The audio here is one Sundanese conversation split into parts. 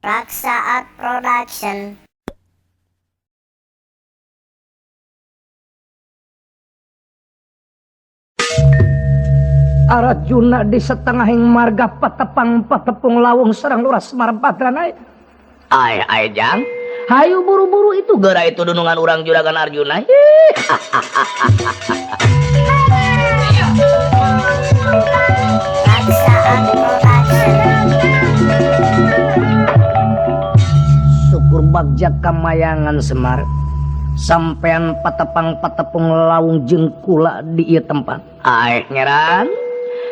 Raksa Art Production. Arjuna di setengahing marga patepang patepung lawung sareng Lurah Semar Badranaya. Ay ay jang, hayu buru-buru itu geura itu dunungan urang juragan Arjuna. Raksa Art Production. Syukur bagja kamayangan Semar. Sampean patepang patepung lawung jeung kula di ieu tempat. Ay ngeran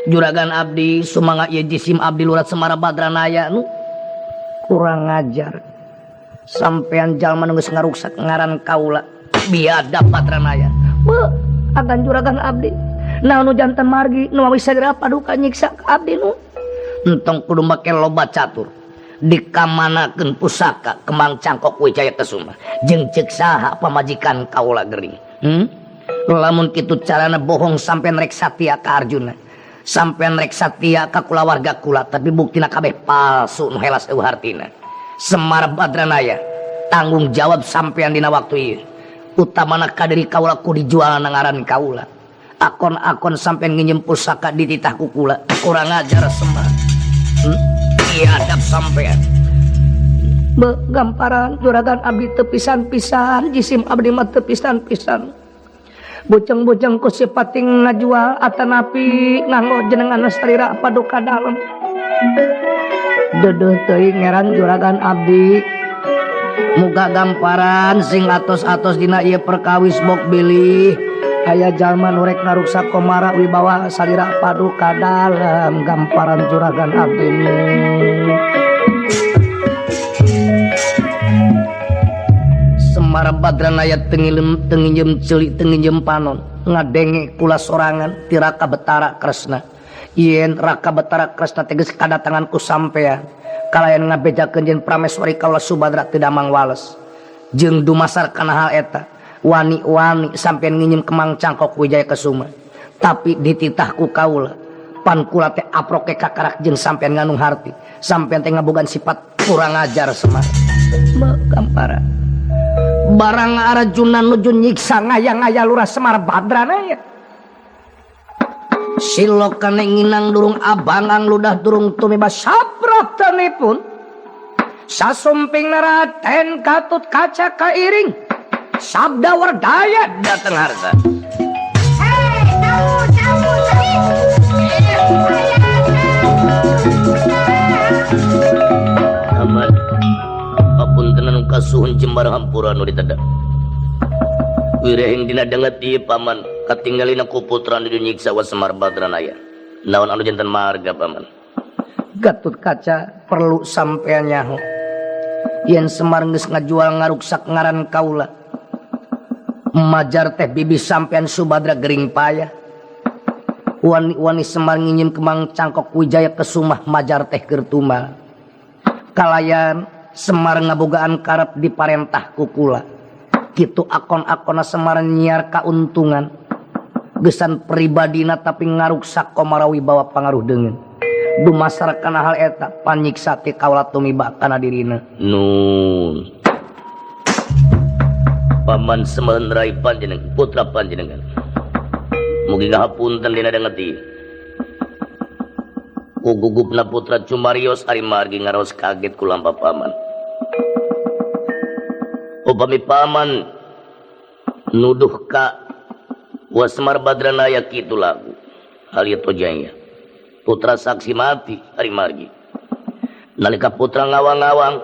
juragan abdi sumangga ieu jisim abdi Lurah Semar Badranaya nu kurang ajar. Sampean jalma nu geus ngaruksak ngaran kaula biadab Badranaya. Beuh, agan juragan abdi. Naon nu janten margi nu wis sagera paduka nyiksa ka abdi nu. Entong kudu make loba catur. Dikamanakeun pusaka Kemang Cangkok Wijaya Kesuma jeung ceuk saha pamajikan kaula gering. Lamun kitu carana bohong sampean rek satia ka Arjuna. Sampean rek satia ka kulawarga kula tapi buktina kabeh palsu nu helas eueuh hartina. Semar Badranaya tanggung jawab sampean dina waktu ieu. Utamana ka diri kaula ku dijual na ngaran kaula. Akon-akon sampean nginjem pusaka dititah ku kula. Kurang ajar Semar. Biadab sampean. Be gamparan juragan abdi teu pisan-pisan jisim abdi mah teu pisan-pisan. Bujeng-bujeng ku sipating ngajual atanapi nganggo jenengan salira paduka dalem. Deudeuh teuing ngeran juragan abdi. Muga gamparan sing atos-atos dina ieu perkawis bok bilih aya jalma nu rek ngaruksak komara wibawa salira paduka dalem gamparan juragan abdi. Semar Badranaya tengilem tenginjem ceuli tenginjem panon ngadenge kula sorangan ti Raka Betara Kresna. Yen Raka Betara Kresna teh geus kadatangan ku sampean kalayan ngabejakeun yen prameswari kaula Subadra teu damang wales. Jeung dumasar kana hal eta wani-wani sampean nginjem Kemang Cangkok Wijaya Kesuma tapi dititah ku kaula pan kula teh aproke kakarak jeung sampean nganung harti. Sampean teh ngabogaan sifat kurang ajar Semar. Beuh gamparan barang Arjuna nuju nyiksa ngaya-ngaya Lurah Semar Badranaya. Silokane nginang durung abangang ludah durung tumiba sapratanipun sasumping Raden Gatut Kaca kairing sabda wardaya dateng harsa. Aman apunten kasuhun jembar hampura nu diteda. Wirehing dina danget ieu paman katinggalina ku putra nu nyiksa wa Semar Badranaya. Naon anu janten marga paman? Gatut Kaca perlu sampean nyaho. Yen Semar geus ngajual ngaruksak ngaran kaula. Majar teh bibi sampean Subadra gering payah. Wani-wani Semar nginjem Kemang Cangkok Wijaya Kesumah majar teh keur tumal. Kalayan Semar ngabogaan karep diparentah ku kula. Kitu akon-akonna Semar nyiar kauntungan. Gesan pribadina tapi ngaruksak komara wibawa pangaruh deungeun. Dumasar kana hal eta panyiksa ti kaula tumiba kana dirina. Nun. Paman Semendrai panjenengan, putra panjenengan. Mugi ngahapunten dina danget ieu. Ku gugupna putra Cumarios ari margi ngaraos kaget ku lampah paman. Upami paman nuduh ka wa Semar Badranaya kitu lagu. Hal ieu jaya. Putra saksi mati ari margi. Nalika putra ngawang-ngawang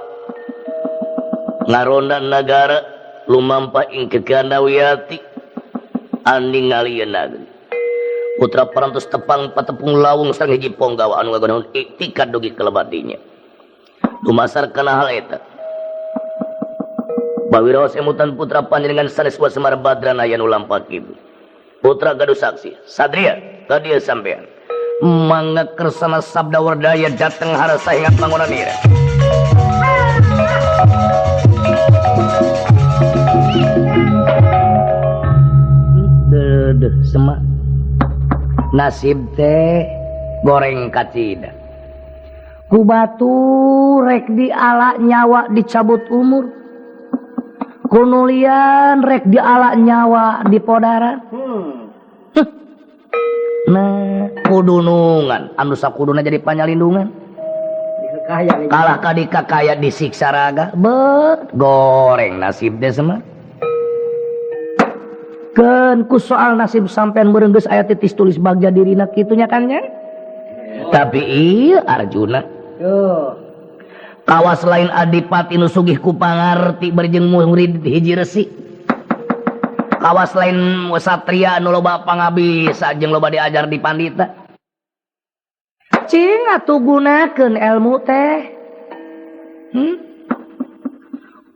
ngaronda nagara lumampa ing kekandawiyati aning ngalieun nagri. Putra parantos tepang patepung lawung sareng hiji ponggawa anu ngagonaon iktikad dugi kalebatinya. Dumasar kana hal eta bawiraos emutan putra panjenengan sanes wa Semar Badranaya nu lampah kitu. Putra gaduh saksi sadria ka dieu sampean. Mangga kersana sabda wardaya dateng harasa ingat bangunan ira. Dedeh semak nasib teh goreng kacida. Ku batur rek diala nyawa dicabut umur. Kunulian rek diala nyawa dipodaran. Nah, kudunungan anu sakuduna jadi panyalindungan. Kalah kadika kaya disiksa raga, bet goreng nasib teh Semar. Keun ku soal nasib sampean meureun geus aya titis tulis bagja dirina kitu nya kan nya. Tapi ieu Arjuna. Kawas lain adipati nu sugih ku pangarti berjeng murid hiji resi. Kawas lain satria nu loba pangabisa jeung loba diajar di pandita. Cing atuh gunakeun ilmu teh.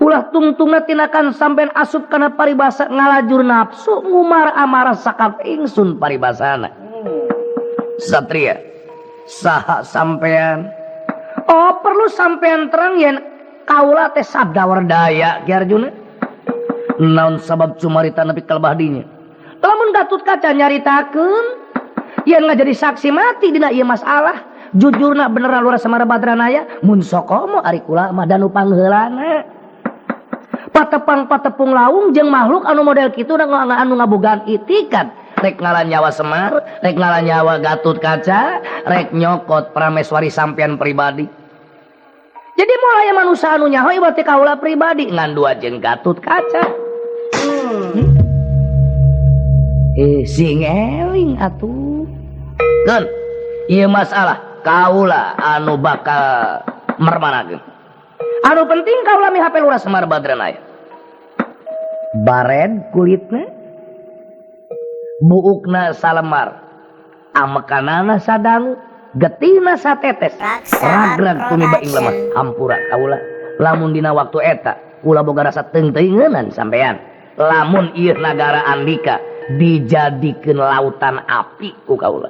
Ulah tungtungna tinakan sampean asup kana paribasa ngalajur nafsu ngumar amarah sakap ingsun paribasana. Satria saha sampean? Oh perlu sampean terang yen kaula teh sabda werdaya Ki Arjuna. Naon sabab cumarita nepi ka lebah dinya? Lamun Gatut Kaca nyaritakeun yen ngajadi saksi mati dina ieu masalah, jujurna bener Lurah Semar Badranaya mun sokomo ari kula mah danu pangheulana. Patepang patepung laung jeung makhluk anu model kitu anu ngabogaan itikat rek ngala nyawa Semar, rek ngala nyawa Gatut Kaca, rek nyokot prameswari sampean pribadi. Jadi moal aya manusia anu nyaho ieu teh kaula pribadi ngan dua jeung Gatut Kaca. Sing eling atuh. Keun ieu masalah kaula anu bakal mermanakeun. Anu penting kaula mihape Lurah Semar Badranaya. Bared kulitna, buukna salemar, amekanana sadangu, getihna satetes, ragrag tumiba ing lemah. Hampura kaula lamun dina waktu eta kula boga rasa teung-teungenan sampean. Lamun ieu nagara Andika dijadikeun lautan api ku kaula.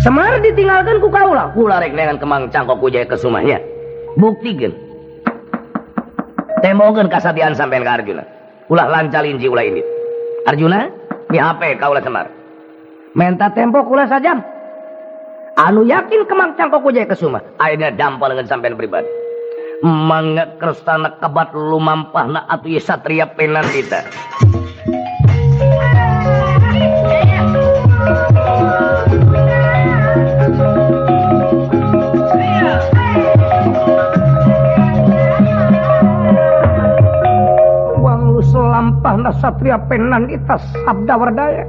Semar ditinggalkeun ku kaula, kula rek neangan Kemang Cangkok Wijaya Kesumahnya. Buktikeun. Tembokeun kasatian sampean ka Arjuna. Ulah lanca linci ulah indit. Arjuna, mihape kaula Semar. Menta tempo kula sajam. Anu yakin Kemang Cangkok Wijaya Kesuma ayeuna dampal dengan sampean pribadi. Mangga kerstana kebat lumampahna atuh ieu satria penandita. Wang lu selampahna satria penandita sabda werdaya.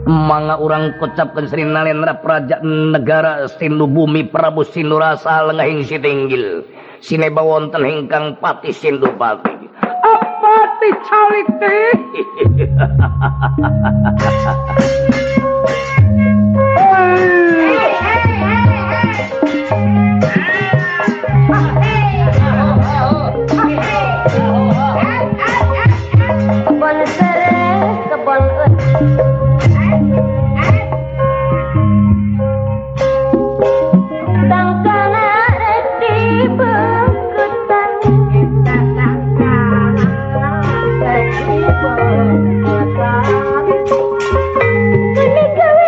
Mangga urang kocapkeun Sri Nalendra Praja Negara Sindu Bumi Prabu Sindurasa lengahing sitinggil. Sineba wonten ingkang pati Sindupati. Apati calik teh? Kebon sereh, kebon tangkana rek dibengketan. Rek dibengketan. Ini gawe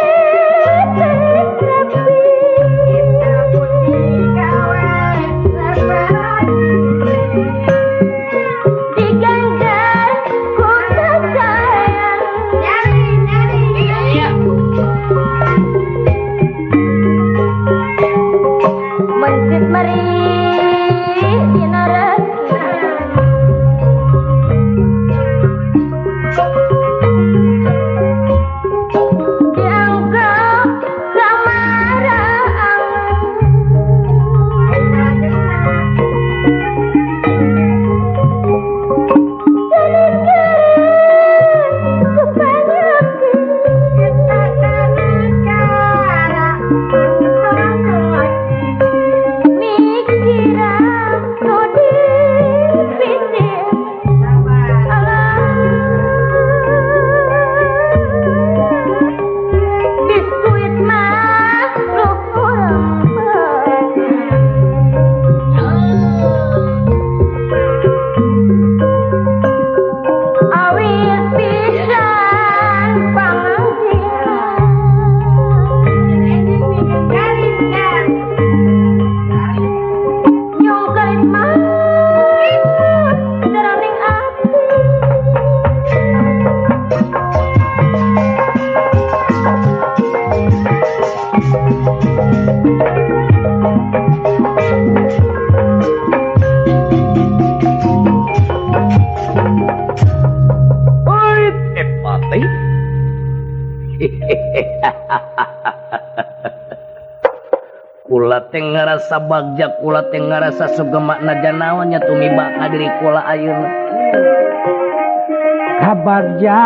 Kula teh ngarasa bagja, kula teh ngarasa sugema najan naon nya tumiba ka diri kula ayeuna. Kabagjaan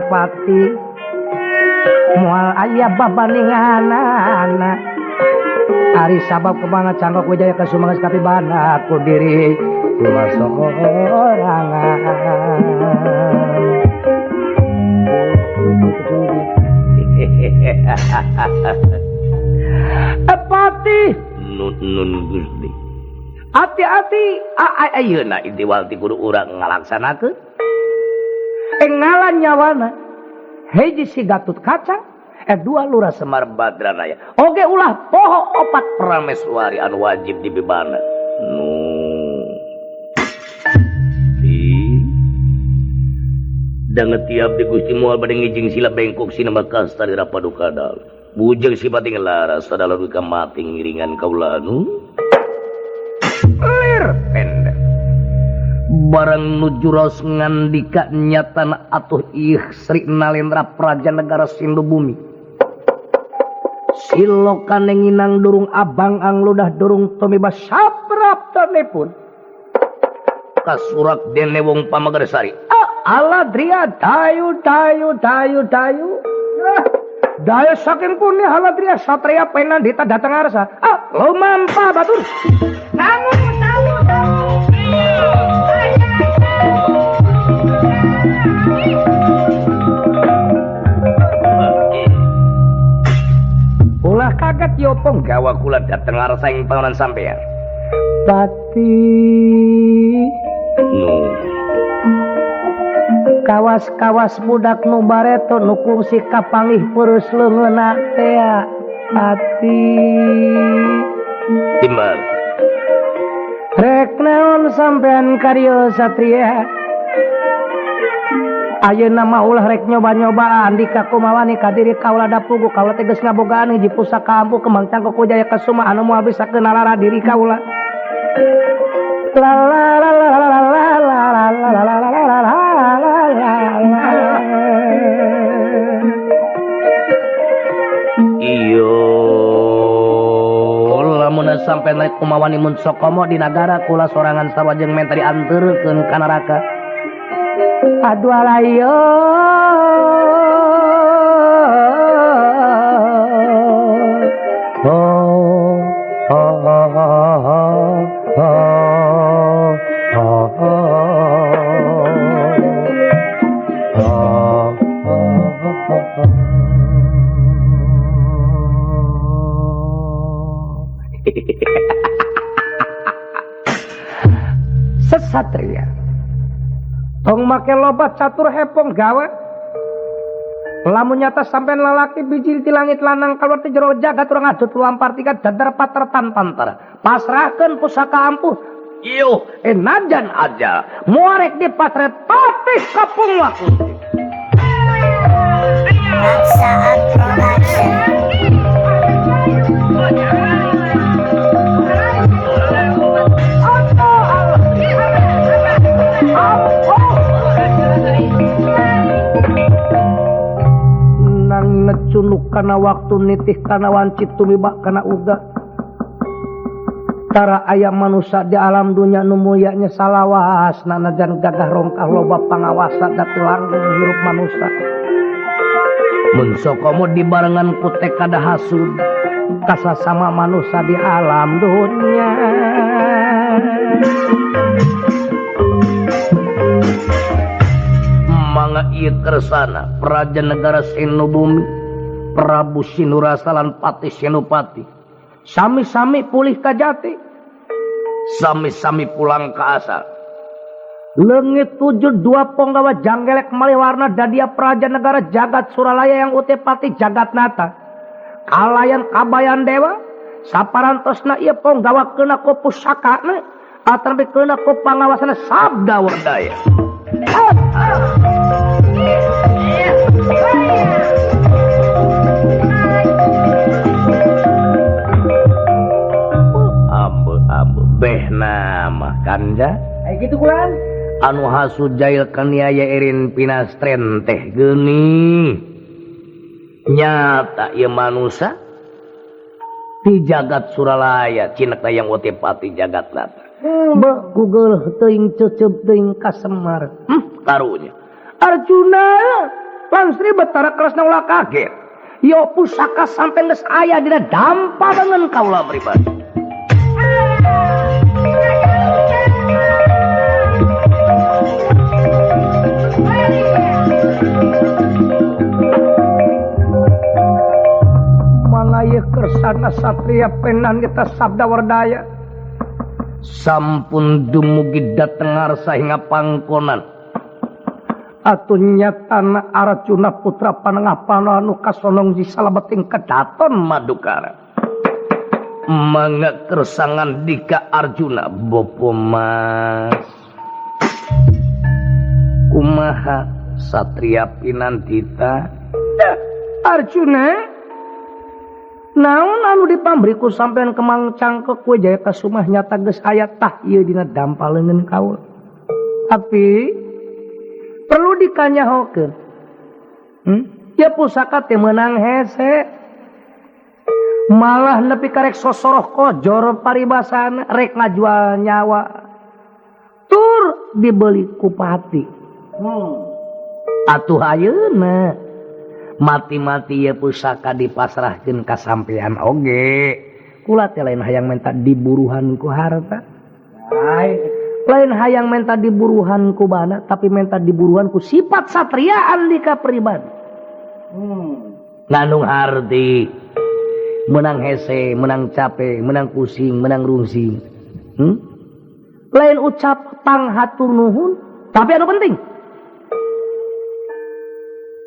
pati moal aya babaninganana. Ari sabab kemana cangkok Wijaya Kesuma geus kapibana ku diri cuma sorangan. Pati nun Gusti. Hati-hati ayeuna intiwal ti kudu urang ngalaksanakeun. Engalan nyawana hiji si Gatut Kaca, dua Lurah Semar Badranaya. Oge ulah poho opat prameswari anu wajib dibibana. Nu di danget tiap di Gusti moal bade ngijing sila bengkok sina makasta di rapaduka dalu. Bujeng sifat ngelaras sadala duka mati ngiringan kaula nu lir pendek. Barang nuju raos ngandika nyatana atuh ih Sri Nalendra Praja Negara Sindu Bumi. Silokan nginang durung abang angludah durung tumiba sapraptanipun. Kasurak dene wong Pamagersari. Aladria dayu dayu dayu dayu. Dayu saking pundi Aladria satria penandita dateng arsa. Lumampa batur. Tamu tamu tamu. Ulah kaget yo ponggawa kula dateng arsa ing pangonan sampeyan. Pati nu kawas-kawas budak nu bareto nu kungsi kapanggih peurus leungeunna tea pati timbal rek naon sampean karyo satria ayeuna mah ulah rek nyoba-nyobaan dika kumawani ka diri kaula da pugu kaula teh geus ngabogaan hiji pusaka ampuh Kembang Cangkok Wijaya Kesuma anu moal bisa kenalara diri kaula. La la la la la la la la la la la la la. Iyo lamun sampe naik kumawani mun sokomo di nagara kula sorangan sarua jeung menta dianterkeun ka neraka. Aduh alayo. Oh oh oh oh oh oh. Sesatria tong make loba catur hepong gawe lamun nyata sampean lalaki biji di langit lanang keluar ti jero jagat urang adut lampar tiga dadar pater tanpantara pasrahkeun pusaka ampuh iyo enajan aja muarek di pasret patih kapung waku. Saat Production. Nang ngecunuk kana waktu nitih kana wanci tumiba kana uga tara aya manusia di alam dunya nu mulyanya salawas nanajan gagah rongkah loba pangawasa datu langgeng hirup manusia. Mun sokomo dibarengan ku tekad hasud kasasama manusia di alam dunia. Mangga ieu kersana Praja Negara Sinu Bumi Prabu Sinurasa lan Patih Senopati sami-sami pulih ka jati, sami-sami pulang ka asal. Leungit tujuh dua ponggawa janggelek malih warna dadia Praja Negara Jagat Suralaya yang ute pati Jagat Nata kalayan kabayan dewa saparantosna ieu ponggawa keuna ku pusakana atawa keuna ku pangawasana sabda werdaya. Ambe ambe beh nama kanja kayak gitu kurang. Anu hasu jail kaniaya Erin Pinastren teh geuning. Nyata ieu manusa di jagat Suralaya cinek yang pati jagat nata. Be Google teuing cecep teuing ka Semar. Karunya. Arjuna Langsri Betara Kresna ulah kaget. Yo pusaka sampai geus aya dina dampa bangen kaula pribadi. Kersana satria penan kita sabda wardaya sampun dumugi dateng ngarsa hingga pangkonan atuh nyatana Arjuna putra panengah anu kasonong di salabeting kedaton Madukara mangga kersangan dika Arjuna bopo mas kumaha satria pinantita Arjuna naon anu dipambriku sampean Kemang Cangkok Wijaya Kasumah nyata geus aya tah ieu dina dampa leungeun kaula. Tapi perlu dikanyahokeun. Ya pusaka teh meunang hese. Malah nepi karek sosoroh kojor paribasana rek ngajual nyawa. Tur dibeli ku pati. Atuh ayeuna mati-mati ya pusaka dipasrahkeun ka sampean oge. Kula teh lain hayang menta diburuhan ku harta. Lain hayang menta diburuhan ku bana, tapi menta diburuhan ku sifat satria andika pribadi. Ngandung arti menang hese, menang capek, menang pusing, menang rungsing. Lain ucap panghatur nuhun, tapi anu penting.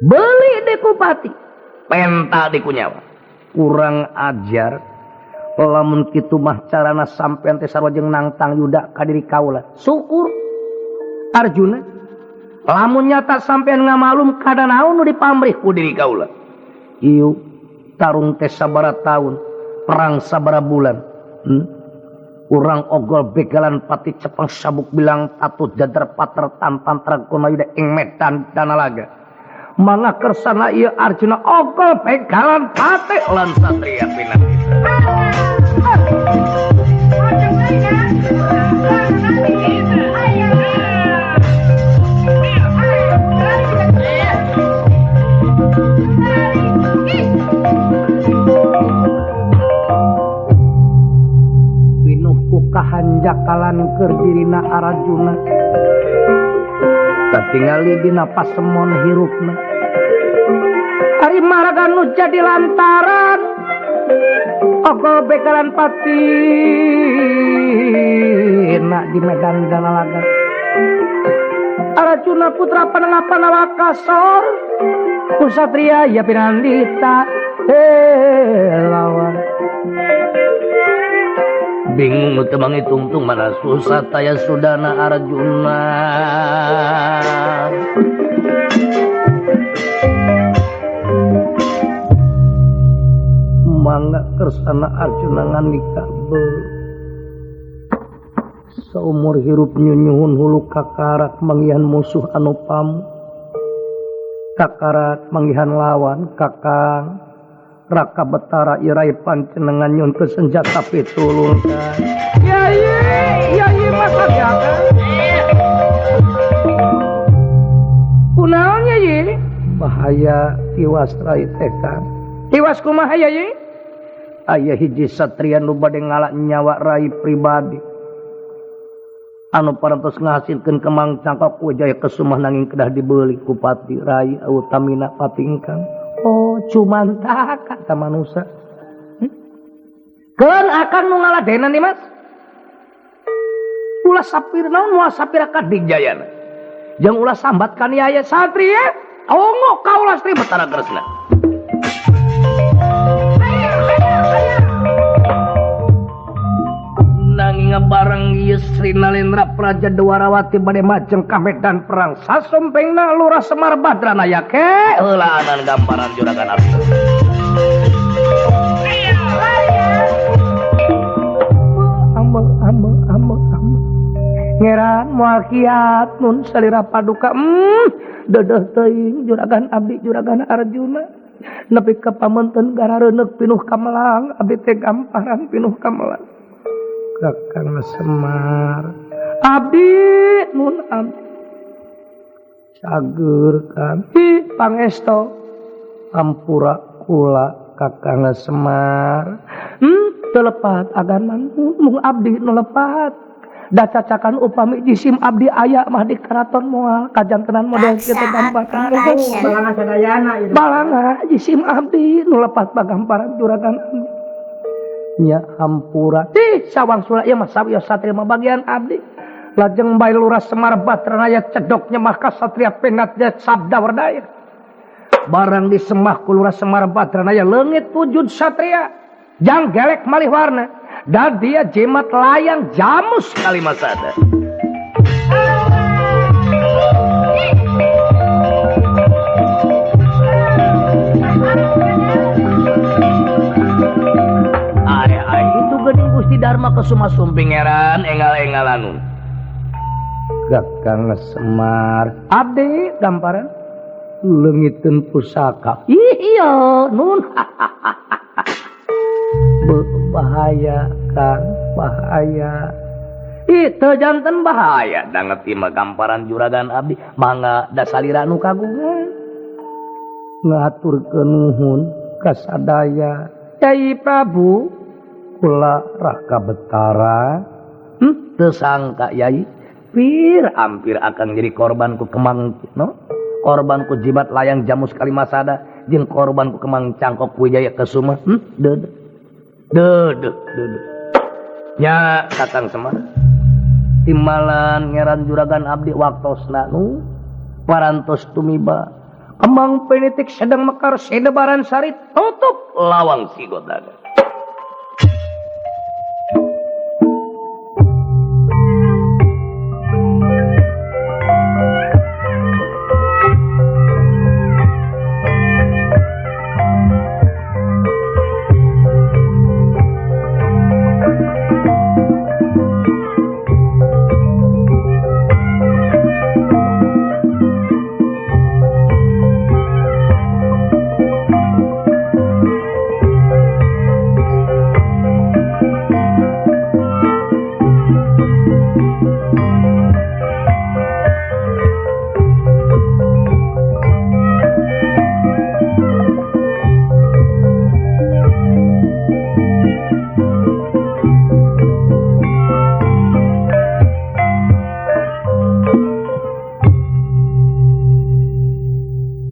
Beli dekupati penta dikunyawa kurang ajar lamun kitu mah carana sampean teh sarua jeung nangtang yuda ka diri kaula syukur Arjuna lamun nyata sampean ngamalum kada naon nu dipamrih ku diri kaula ieu tarung teh sabaraha taun perang sabaraha bulan urang ogol begalan pati cepeng sabuk bilang tatut jadar pater tantan tragona yuda ing medan danalaga mangga kersana ieu Arjuna ogol begalan pati lan satria pinandita. Pinuh ku kahanjakalan keur dirina Arjuna katingali dina pasemon hirupna. Ari maraga nu jadi lantaran ogol begalan pati na di medan danalaga Arjuna putra panengah Pandawa kasor ku satria ya pinandita lawan bingung teu mangitungtung mana susah taya sudana Arjuna. Mangga kersana Arjuna ngandika be saumur hirup nyunyuhun hulu kakarak manggihan musuh anu pamu kakarak manggihan lawan kakang Raka Betara irai pancenengan nyunkeun senjata pitulungan. Yai yai masa jaga kunaon yai bahaya tiwas rai teh kang tiwas kumaha yai aya hiji satria nu bade ngala nyawa rai pribadi anu parantos ngahasilkeun Kemang Cangkok Wijaya Kesumah nanging kedah dibeuli ku pati rai utamina pati ingkang. Oh cuman tak kata manusa keun akan nu ngaladenan nih mas ulah sapir naon moal sapir ka dijayana jeung ulah sambat kaniaya satria ongo kaula Sri Betara Kresna. Nanging bareng ieu Sri Nalendra Praja Dwarawati bade majeng ka medan perang sasumpengna Lurah Semar Badranaya ke heulaanan gambaran juragan Arjuna. Ambe ambe ambe ambe Ngeran moal kiat nun salira paduka. Dedeh teuing juragan abdi juragan Arjuna. Nepi ka pameunteun garareuneuh pinuh kamelang abdi teh gamparan pinuh kamelang. Kakang Semar abdi nun abdi cager kami pangesto ampura kula Kakang Semar. Teu lepat agan mung abdi nu lepat. Da cacakan upami jisim abdi aya mah di keraton moal kajantenan model kitu gamparan. Balanga sadayana ieu. Balanga jisim abdi nu lepat bagamparan juragan abdi. Nya hampura tih sawang sula ieu mah sawios satria mah bagian abdi. Lajeng bae Lurah Semar Batranaya cedok nyemah ka satria penat sabda werdaya. Barang disembah ku Lurah Semar Batranaya leungit wujud satria jang gelek malih warna. Dan dia jimat layang jamus kalimasada. Ai ai itu geuning Gusti Darma Kesuma Sumpingeran engal-engalanun. Kakang Semar abdi gamparan leungiteun pusaka. Ih iya nun. Bahaya Kang, bahaya. Ih teu janten bahaya danget ieu mah gamparan juragan abdi mangga da salira nu kagungan. Ngaturkeun nuhun ka sadaya Kyai Prabu kula Raka Betara. Teu sangka Yai pir hampir akan jadi korban ku kemang no? Korban ku jimat layang jamus kalimasada jeung korban ku kemang cangkok Wijaya Kesuma. Deudeuh. Deudeuh deudeuh. Nya Kakang Semar timbalan ngeran juragan abdi waktosna nu parantos tumiba kembang penitik sedang mekar sedebaran sari tutup lawang sigodaga.